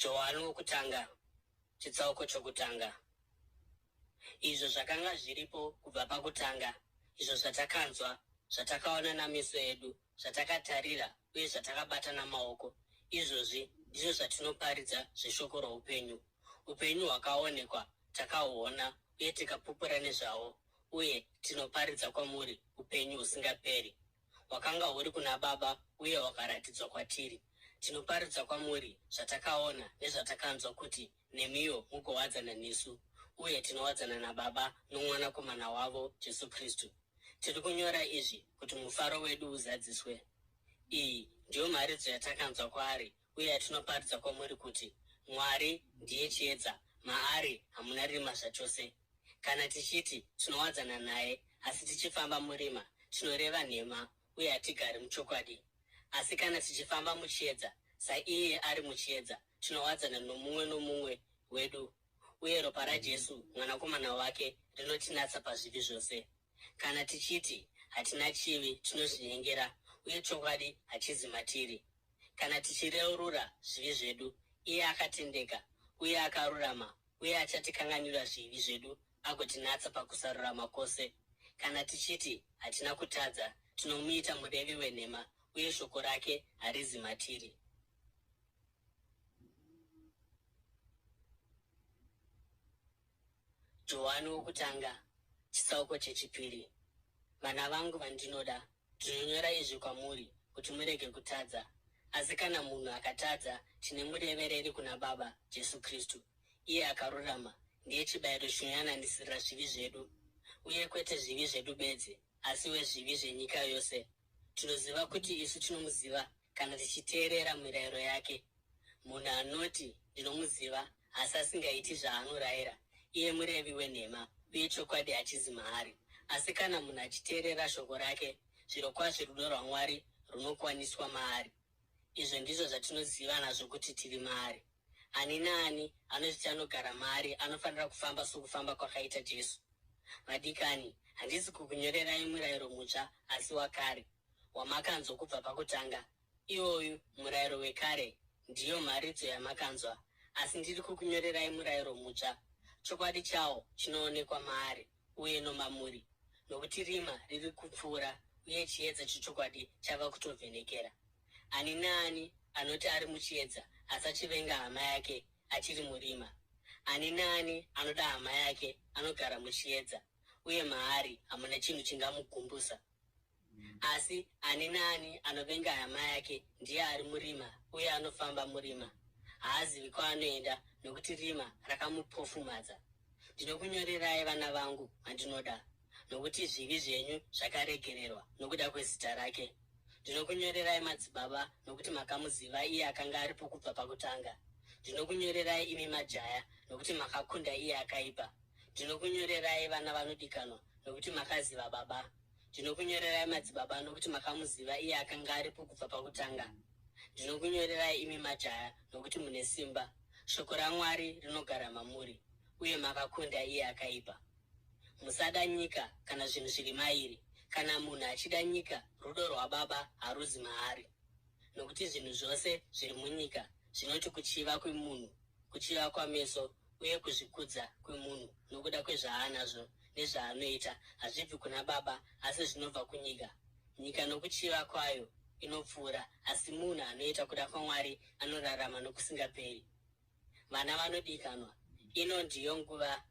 Johani wokutanga, chitsauko chokutanga. Izvo zvakanga zviripo kubva pakutanga, izvo zvatakanzwa, zvatakaona nameso edu, zvatakatarira uye zvatakabata namaoko, izvozvi ndizvo zvatinoparidza zveshoko roupenyu. Upenyu hwakaonekwa, takahuona uye tikapupura nezvahwo, uye tinoparidza kwamuri upenyu husingaperi. Hwakanga huri kuna Baba uye hwakaratidzwa kwatiri. Tinoparidza kwamuri zvatakaona nezvatakanzwa kuti nemiwo mugowadzana nesu, uye tinowadzana naBaba noMwanakomana wavo Jesu Kristu. Tiri kunyora izvi kuti mufaro wedu uzadziswe. Iyi ndiyo mharidzo yatakanzwa kwaari uye yatinoparidza kwamuri kuti, Mwari ndiye chiedza, maari hamuna rima zvachose. Kana tichiti tinowadzana naye asi tichifamba murima, tinoreva nhema uye hatigari muchokwadi. Asi kana tichifamba muchiedza, saiye ari muchiedza, tinowadzana nomumwe nomumwe wedu, uye ropa raJesu, Mwanakomana wake, rinotinatsa pazvivi zvose. Kana tichiti hatina chivi, tinozvinyengera, uye chokwadi hachizi matiri. Kana tichireurura zvivi zvedu, iye akatendeka uye akarurama uye achatikanganwira zvivi zvedu agotinatsa pakusarurama kwose. Kana tichiti hatina kutadza, tinomuita murevi wenhema uye shoko rake harizi matiri. Johani wokutanga, chitsauko chechipiri. Vana vangu vandinoda, ndinonyora izvi kwamuri kuti murege kutadza. Asi kana munhu akatadza, tine murevereri kuna Baba, Jesu Kristu. Iye akarurama, ndiye chibayiro chinoyananisirira zvivi zvedu, uye kwete zvivi zvedu bedzi, asiwo zvivi zvenyika yose. Tinoziva kuti isu tinomuziva kana tichiteerera mirayiro yake. Munhu anoti, Ndinomuziva, asi asingaiti zvaanorayira, iye murevi wenhema, uye chokwadi hachizi maari. Asi kana munhu achiteerera shoko rake, zvirokwazvo rudo rwaMwari runokwaniswa maari. Izvo ndizvo zvatinoziva nazvo kuti tiri maari. Ani naani anozviti anogara maari anofanira kufamba sokufamba kwakaita Jesu. Vadikani, handisi kukunyorerai murayiro mutsva asi wakare, wamakanzwa kubva pakutanga. Iwoyu murayiro wekare ndiyo mharidzo yamakanzwa, asi ndiri kukunyorerai murayiro mutsva, chokwadi chawo chinoonekwa maari uye nomamuri, nokuti rima riri kupfuura uye chiedza chechokwadi chava kutovhenekera. Ani naani anoti ari muchiedza asi achivenga hama yake achiri murima. Ani naani anoda hama yake anogara muchiedza, uye maari hamuna chinhu chingamugumbusa. Asi ani naani anovenga hama yake ndiye ari murima uye anofamba murima. Haazivi kwaanoenda nokuti rima rakamupofumadza. Ndinokunyorerai vana vangu vandinoda, nokuti zvivi zvenyu zvakaregererwa nokuda kwezita rake. Ndinokunyorerai madzibaba, nokuti makamuziva iye akanga aripo kubva pakutanga. Ndinokunyorerai imi majaya, nokuti makakunda iye akaipa. Ndinokunyorerai vana vanodikanwa, nokuti makaziva Baba. Ndinokunyorerai madzibaba, nokuti makamuziva iye akanga aripo kubva pakutanga. Ndinokunyorerai imi majaya, nokuti mune simba. Shoko raMwari rinogara mamuri, uye makakunda iye akaipa. Musada nyika kana zvinhu zviri mairi. Kana munhu achida nyika, rudo rwaBaba haruzi maari. Nokuti zvinhu zvose zviri munyika, zvinoti kuchiva kwemunhu, kuchiva kwameso, uye kuzvikudza kwemunhu nokuda kwezvaanazvo nezvaanoita, hazvibvi kuna Baba, asi zvinobva kunyika. Nyika nokuchiva kwayo inopfuura, asi munhu anoita kuda kwaMwari anorarama nokusingaperi. Vana vanodikanwa, ino ndiyo nguva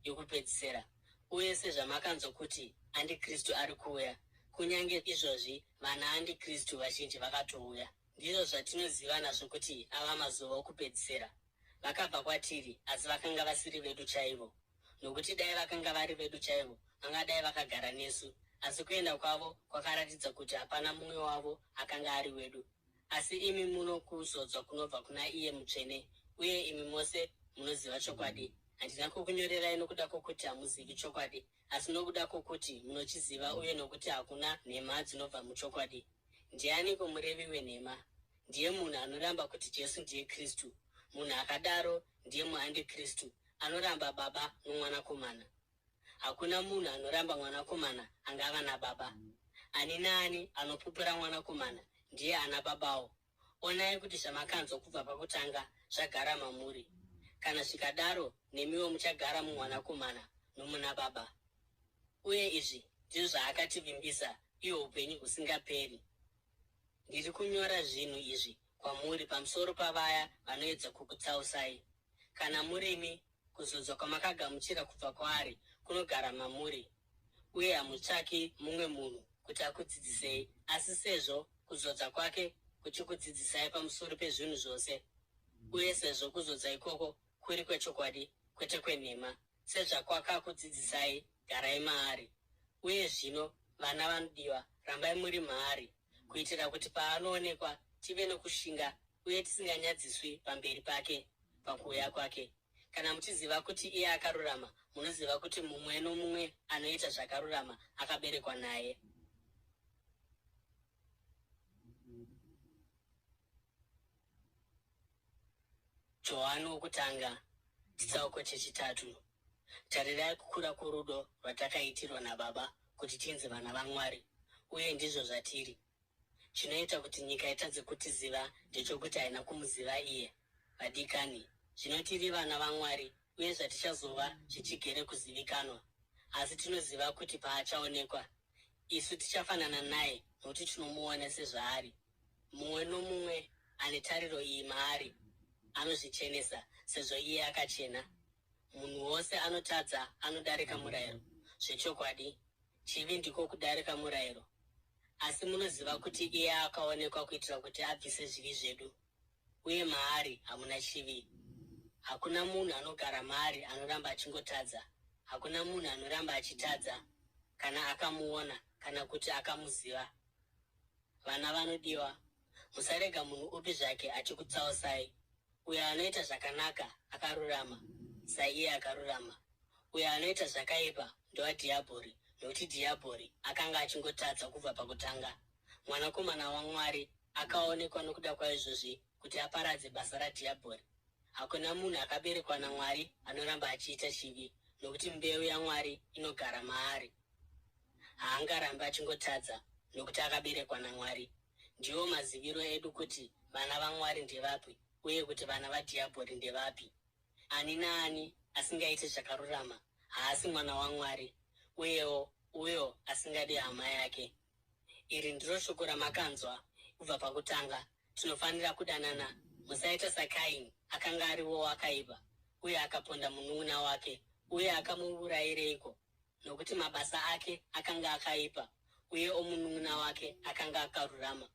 yokupedzisira, uye sezvamakanzwa kuti andikristu ari kuuya, kunyange izvozvi vanaandikristu vazhinji vakatouya. Ndizvo zvatinoziva nazvo kuti ava mazuva okupedzisira. Vakabva kwatiri, asi vakanga vasiri vedu chaivo. Nokuti dai vakanga vari vedu chaivo, vangadai vakagara nesu, asi kuenda kwavo kwakaratidza kuti hapana mumwe wavo akanga ari wedu. Asi imi muno kuzodzwa kunobva kuna iye Mutsvene, uye imi mose munoziva chokwadi. Handina kukunyorerai nokuda kwokuti hamuzivi chokwadi, asi nokuda kwokuti munochiziva uye nokuti hakuna nhema dzinobva muchokwadi. Ndianiko murevi wenhema? Ndiye munhu anoramba kuti Jesu ndiye Kristu. Munhu akadaro ndiye muandikristu, anoramba Baba noMwanakomana. Hakuna munhu anoramba Mwanakomana angava naBaba. Ani naani anopupura Mwanakomana ndiye ana Babawo. Onai kuti zvamakanzwa kubva pakutanga zvagara mamuri. Kana zvikadaro, nemiwo muchagara muMwanakomana nomuna Baba. Uye izvi ndizvo zvaakativimbisa, ihwo upenyu husingaperi. Ndiri kunyora zvinhu izvi kwamuri pamusoro pavaya vanoedza kukutsausai. Kana murimi, kuzodzwa kwamakagamuchira kubva kwaari kunogara mamuri, uye hamutsvaki mumwe munhu kuti akudzidzisei, asi sezvo kuzodza kwake kuchikudzidzisai pamusoro pezvinhu zvose, uye sezvo kuzodza ikoko kuri kwechokwadi kwete kwenhema, sezvakwakakudzidzisai, garai maari. Uye zvino, vana vanodiwa, rambai muri maari, kuitira kuti paanoonekwa tive nokushinga uye tisinganyadziswi pamberi pake pakuuya kwake. Kana muchiziva kuti iye akarurama, munoziva kuti mumwe nomumwe anoita zvakarurama akaberekwa naye. Johani wokutanga, chitsauko chechitatu. Tarirai kukura kworudo rwatakaitirwa naBaba kuti tinzi vana vaMwari, uye ndizvo zvatiri. Chinoita kuti nyika itadze kutiziva ndechokuti haina kumuziva iye. Vadikani, zvino tiri vana vaMwari, uye zvatichazova zvichigere kuzivikanwa. Asi tinoziva kuti paachaonekwa, isu tichafanana naye nokuti tinomuona sezvaari. Mumwe nomumwe ane tariro iyi maari anozvichenesa sezvo iye akachena. Munhu wose anotadza anodarika murayiro. Zvechokwadi, chivi ndiko kudarika murayiro. Asi munoziva kuti iye akaonekwa kuitira kuti abvise zvivi zvedu, uye maari hamuna chivi. Hakuna munhu anogara maari anoramba achingotadza. Hakuna munhu anoramba achitadza kana akamuona kana kuti akamuziva. Vana vanodiwa, musarega munhu upi zvake achikutsausai. Uyo anoita zvakanaka akarurama, saiye akarurama. Uyo anoita zvakaipa ndowadhiabhori, nokuti dhiabhori akanga achingotadza kubva pakutanga. Mwanakomana waMwari akaonekwa nokuda kwaizvozvi kuti aparadze basa radhiabhori. Hakuna munhu akaberekwa naMwari anoramba achiita chivi, nokuti mbeu yaMwari inogara maari. Haangarambi achingotadza nokuti akaberekwa naMwari. Ndiwo maziviro edu kuti vana vaMwari ndevapi uye kuti vana vadhiabhori ndevapi. Ani naani asingaiti zvakarurama haasi mwana waMwari, uyewo uyo asingadi hama yake. Iri ndiro shoko ramakanzwa kubva pakutanga, tinofanira kudanana. Musaita saKaini, akanga ari wowakaipa uye akaponda munun'una wake. Uye akamuurayireiko? Nokuti mabasa ake akanga akaipa uye omunun'una wake akanga akarurama.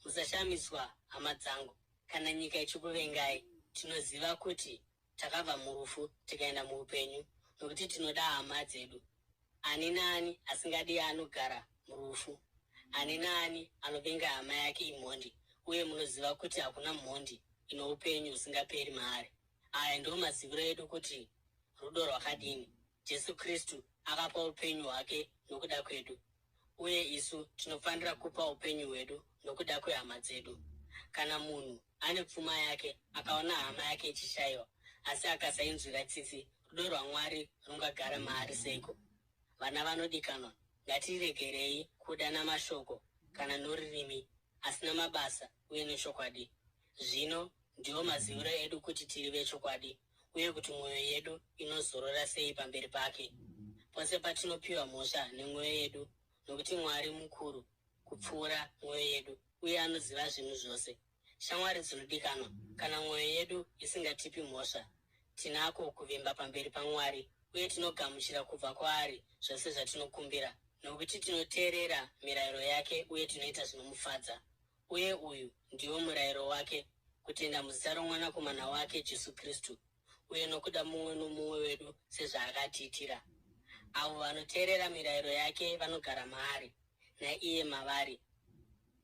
Musashamiswa, hama dzangu, kana nyika ichikuvengai. Tinoziva kuti takabva murufu tikaenda muupenyu, nokuti tinoda hama dzedu. Ani naani asingadi anogara murufu. Ani naani anovenga hama yake imhondi, uye munoziva kuti hakuna mhondi ino upenyu husingaperi maari. Aya ndiwo maziviro edu kuti rudo rwakadini. Jesu Kristu akapa upenyu hwake nokuda kwedu, uye isu tinofanira kupa upenyu hwedu nokuda kwehama dzedu. Kana munhu ane pfuma yake akaona hama yake ichishayiwa, asi akasainzwira tsitsi, rudo rwaMwari rungagara maari seiko? Vana vanodikanwa, ngatiregerei kuda namashoko kana norurimi, asi namabasa uye nechokwadi. Zvino ndiwo maziviro edu kuti tiri vechokwadi uye kuti mwoyo yedu inozorora sei pamberi pake pose patinopiwa mhosva nemwoyo yedu, nokuti Mwari mukuru kupfuura mwoyo yedu uye anoziva zvinhu zvose. Shamwari dzinodikanwa, kana mwoyo yedu isingatipi mhosva, tinako kuvimba pamberi paMwari uye tinogamuchira kubva kwaari zvose zvatinokumbira, nokuti tinoteerera mirayiro yake uye tinoita zvinomufadza. Uye uyu ndiwo murayiro wake, kutenda muzita roMwanakomana wake Jesu Kristu, uye nokuda mumwe nomumwe wedu sezvaakatiitira. Avo vanoteerera mirayiro yake vanogara maari, naiye mavari.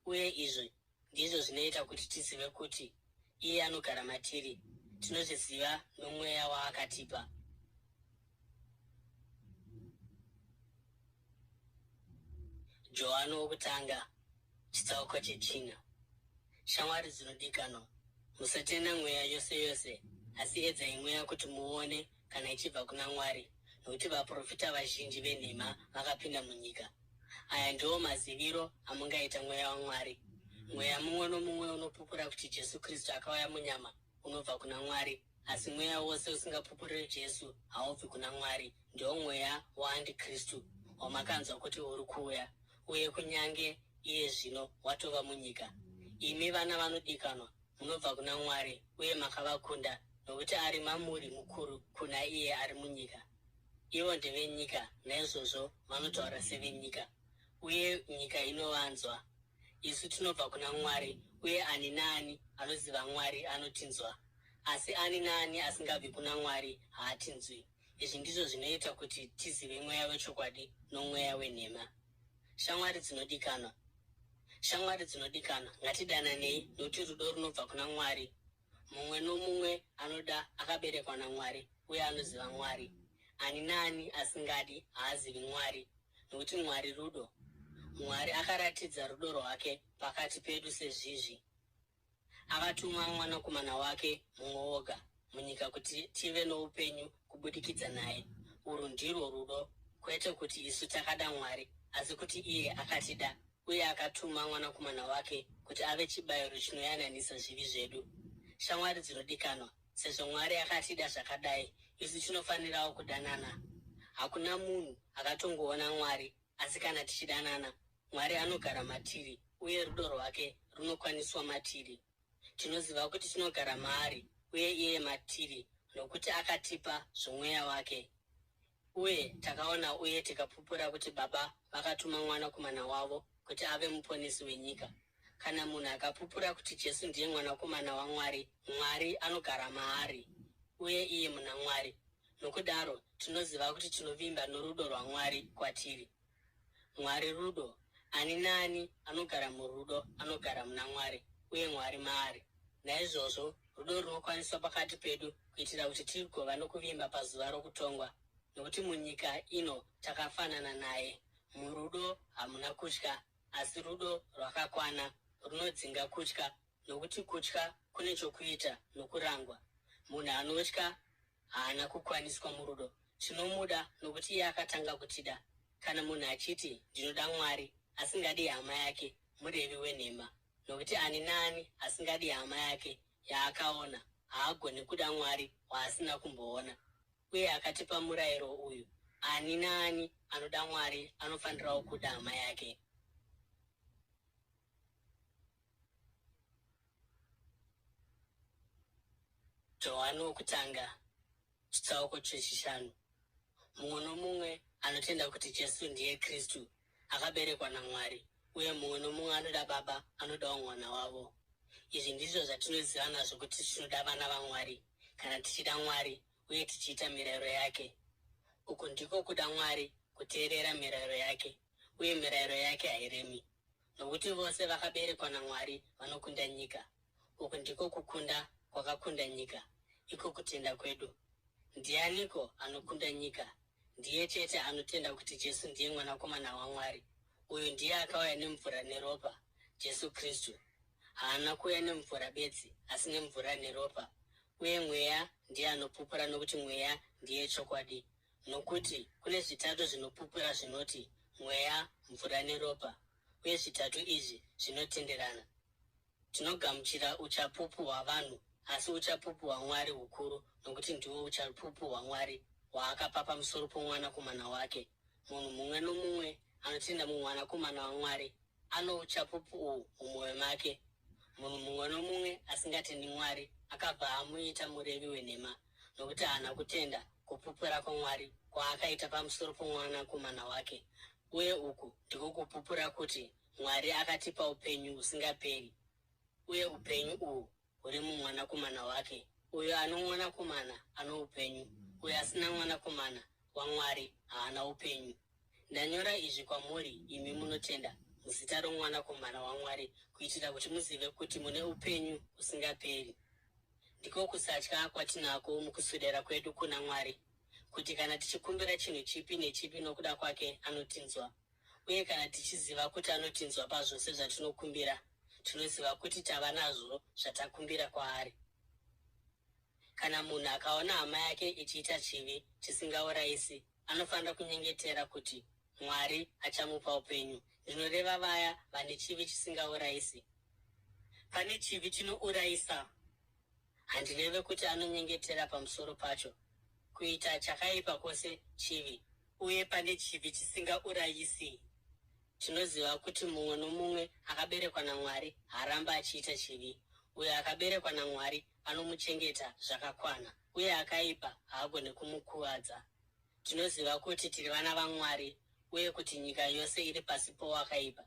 Uye izvi ndizvo zvinoita kuti tizive kuti iye anogara matiri, tinozviziva noMweya waakatipa. Johani wokutanga chitsauko chechina. Shamwari dzinodikanwa, musatenda mweya yose yose, asi edzai mweya kuti muone kana ichibva kuna Mwari, nokuti vaprofita vazhinji venhema vakapinda munyika. Aya ndiwo maziviro amungaita mweya waMwari. Mweya mumwe nomumwe unopupura kuti Jesu Kristu akauya munyama unobva kuna Mwari, asi mweya wose usingapupuriri Jesu haubvi kuna Mwari. Ndiwo mweya waandikristu wamakanzwa kuti uri kuuya, uye kunyange iye zvino watova munyika. Imi vana vanodikanwa, munobva kuna Mwari uye makavakunda, nokuti ari mamuri mukuru kuna iye ari munyika. Ivo ndevenyika, naizvozvo vanotaura sevenyika, uye nyika inovanzwa. Isu tinobva kuna Mwari, uye ani naani anoziva Mwari anotinzwa. Asi ani naani asingabvi kuna Mwari haatinzwi. Izvi ndizvo zvinoita kuti tizive mweya wechokwadi nomweya wenhema. Shamwari dzinodikanwa. Shamwari dzinodikanwa, ngatidananei, nokuti rudo runobva kuna Mwari. Mumwe nomumwe anoda akaberekwa naMwari uye anoziva Mwari. Ani naani asingadi haazivi Mwari, nokuti Mwari rudo. Mwari akaratidza rudo rwake pakati pedu sezvizvi: Akatuma Mwanakomana wake mumwe woga munyika kuti tive noupenyu kubudikidza naye. Urwu ndirwo rudo, kwete kuti isu takada Mwari, asi kuti iye akatida uye akatuma Mwanakomana wake kuti ave chibayiro chinoyananisa zvivi zvedu. Shamwari dzinodikanwa, sezvo Mwari akatida zvakadai, isu tinofanirawo kudanana. Hakuna munhu akatongoona Mwari, asi kana tichidanana, Mwari anogara matiri uye rudo rwake runokwaniswa matiri. Tinoziva kuti tinogara maari uye iye matiri nokuti akatipa zvomweya wake. Uye takaona uye tikapupura kuti Baba vakatuma Mwanakomana wavo kuti ave muponesi wenyika. Kana munhu akapupura kuti Jesu ndiye Mwanakomana waMwari, Mwari anogara maari uye iye muna Mwari. Nokudaro tinoziva kuti tinovimba norudo rwaMwari kwatiri. Mwari rudo. Ani naani anogara murudo anogara muna Mwari, uye Mwari maari. Naizvozvo rudo runokwaniswa pakati pedu kuitira kuti tigova nokuvimba pazuva rokutongwa, nokuti munyika ino takafanana naye. Murudo hamuna kutya, asi rudo rwakakwana runodzinga kutya, nokuti kutya kune chokuita nokurangwa. Munhu anotya haana kukwaniswa murudo. Tinomuda nokuti iye akatanga kutida. Kana munhu achiti, Ndinoda Mwari, asingadi hama yake, murevi wenhema. Nokuti ani naani asingadi hama yake yaakaona haagoni kuda Mwari waasina kumboona. Uye akatipa murayiro uyu: Ani naani anoda Mwari anofanirawo kuda hama yake. Johani wokutanga, chitsauko chechishanu. Mumwe nomumwe anotenda kuti Jesu ndiye Kristu akaberekwa naMwari, uye mumwe nomumwe anoda Baba anodawo mwana wavo. Izvi ndizvo zvatinoziva nazvo kuti tinoda vana vaMwari, kana tichida Mwari uye tichiita mirayiro yake. Uku ndiko kuda Mwari, kuteerera mirayiro yake, uye mirayiro yake hairemi. Nokuti vose vakaberekwa naMwari vanokunda nyika. Uku ndiko kukunda kwakakunda nyika, iko kutenda kwedu. Ndianiko anokunda nyika? Ndiye chete anotenda kuti Jesu ndiye Mwanakomana waMwari. Uyu ndiye akauya nemvura neropa, Jesu Kristu. Haana kuuya nemvura bedzi, asi nemvura neropa. Uye Mweya ndiye anopupura nokuti Mweya ndiye chokwadi. Nokuti kune zvitatu zvinopupura zvinoti, Mweya, mvura neropa, uye zvitatu izvi zvinotenderana. Tinogamuchira uchapupu hwavanhu, asi uchapupu hwaMwari hukuru, nokuti ndihwo uchapupu hwaMwari hwaakapa pamusoro poMwanakomana wake. Munhu mumwe nomumwe anotenda muMwanakomana waMwari ano uchapupu uhu mumwoyo make. Munhu mumwe nomumwe asingatendi Mwari akabva amuita murevi wenhema, nokuti haana kutenda kupupura kwaMwari kwaakaita pamusoro poMwanakomana wake. Uye uku ndiko kupupura kuti Mwari akatipa upenyu husingaperi, uye upenyu uhu huri muMwanakomana wake. Uyo ano Mwanakomana ano upenyu, uyo asina Mwanakomana waMwari haana upenyu. Ndanyora izvi kwamuri imi munotenda muzita roMwanakomana waMwari, kuitira kuti muzive kuti mune upenyu husingaperi. Ndiko kusatya kwatinako mukuswedera kwedu kuna Mwari, kuti kana tichikumbira chinhu chipi nechipi nokuda kwake, anotinzwa. Uye kana tichiziva kuti anotinzwa pazvose zvatinokumbira, tinoziva kuti tava nazvo zvatakumbira kwaari. Kana munhu akaona hama yake ichiita chivi chisingaurayisi, anofanira kunyengetera kuti Mwari achamupa upenyu. Ndinoreva vaya vane chivi chisingaurayisi. Pane chivi chinourayisa. Handireve kuti anonyengetera pamusoro pacho. Kuita chakaipa kwose chivi, uye pane chivi chisingaurayisi. Tinoziva kuti mumwe nomumwe akaberekwa naMwari haaramba achiita chivi. Uyo akaberekwa naMwari anomuchengeta zvakakwana, uye akaipa haagoni kumukuvadza. Tinoziva kuti tiri vana vaMwari uye kuti nyika yose iri pasi powakaipa.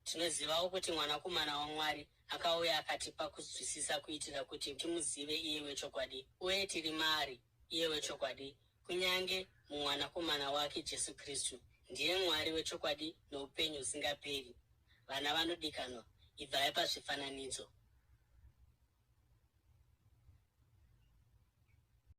Tinozivawo kuti Mwanakomana waMwari akauya akatipa kunzwisisa kuitira kuti timuzive iye wechokwadi, uye tiri maari iye wechokwadi, kunyange muMwanakomana wake Jesu Kristu. Ndiye Mwari wechokwadi noupenyu husingaperi. Vana vanodikanwa, ibvai pazvifananidzo.